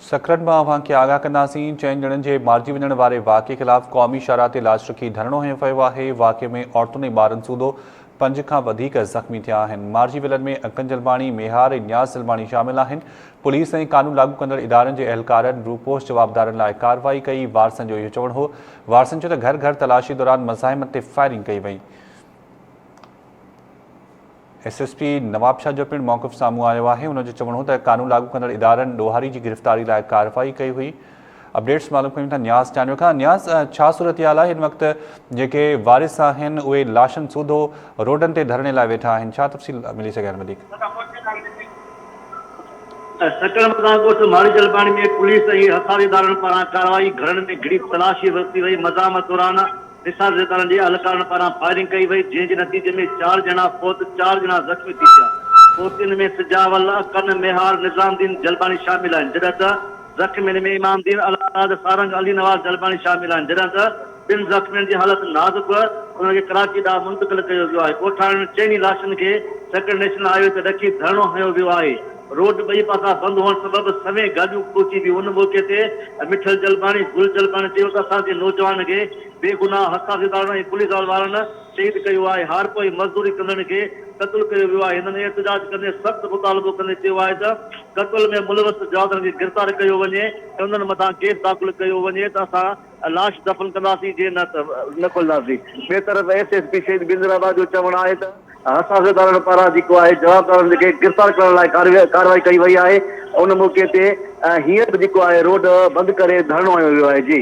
سکرن مان اوهان کي آگاهه ڪنداسين، چئن ڄڻن جي مارجي وڃڻ واري واقعي خلاف قومي شاهراهه تي لاش رکي ڌرڻو هنيو ويو آهي، واقعي ۾ عورتن ۽ ٻارن سوڌو پنج کان وڌيڪ زخمي ٿيا آهن، مارجي ويلن ۾ اڪن جلباڻي، ميهار ۽ نياز جلباڻي شامل آهن، پوليس ۽ قانون لاڳو ڪندڙ ادارن جي اهلڪارن روپوش جوابدارن لاء ڪارروائي ڪئي، وارثن جو اهو چوڻ هو، وارثن چيو ته گهر گهر تلاشي دوران مزاحمت تي فائرنگ ڪئي وئي. ايس ايس پي نوابشاهه جو پڻ موقف سامهون آيو آهي، هن جو چوڻ هو ته قانون لاڳو ڪندڙ ادارن ڏوهاري جي گرفتاري لاء ڪارروائي ڪئي هئي. اپڊيٽس معلوم ڪيون ٿا نياز چانڊيو کان. نياز ڇا صورتحال آهي هن وقت جيڪي وارث آهن اهي لاشن سوڌو روڊن تي ڌرڻي لاء ويٺا آهن ڇا تفصيل ملي سگهي آهن وڌيڪ. سکر مٿان ڳوٺ ماڙي جلباڻي ۾ پوليس ۽ حساس ادارن پاران ڪارروائي، گهرن ۾ گهڙي تلاشي ورتي وئي، مزاحمت دوران حساس ادارن جي اهلڪارن پاران فائرنگ ڪئي وئي، جنهن جي نتيجي ۾ چار ڄڻا فوت، چار ڄڻا زخمي ٿي پيا. فوتين ۾ سجاول، اڪن، ميهار، نظام الدين جلباڻي شامل آهن، جڏهن ته زخمين ۾ امام الدين، الله داد، سارنگ، علي نواز جلباڻي شامل آهن، جڏهن ته ٻن زخمين جي حالت نازڪ، انهن کي ڪراچي ڏانهن منتقل ڪيو ويو آهي. ڳوٺاڻن چئني لاشن کي سکر نيشنل هاء وي تي رکي ڌرڻو هنيو ويو آهي. روڊ ٻئي پاسا بند هئڻ سبب سوين گاڏيون پهچي ويون. ان موقعي تي مٺل جلباڻي، گل جلباڻي چيو ته اسان جي نوجوان کي بيگناهه حساس ادارن ۽ پوليس وارن شهيد ڪيو آهي، هارپو ۽ مزدوري ڪندڙن کي قتل ڪيو ويو آهي. هنن احتجاج ڪندي سخت مطالبو ڪندي چيو آهي ته قتل ۾ ملوث جوابدارن کي گرفتار ڪيو وڃي ۽ انهن مٿان ڪيس داخل ڪيو وڃي ته اسان لاش دفن ڪنداسين جي نه ته نه کولنداسين. ٻئي طرف ايس ايس پي شهيد بينظيرآباد جو چوڻ آهي ته حساس ادارن پاران جيڪو آهي جوابدارن کي گرفتار ڪرڻ لاء ڪارروائي ڪئي وئي آهي ان موقعي تي هينئر به جيڪو آهي روڊ بند ڪري ڌرڻو هنيو ويو آهي جي.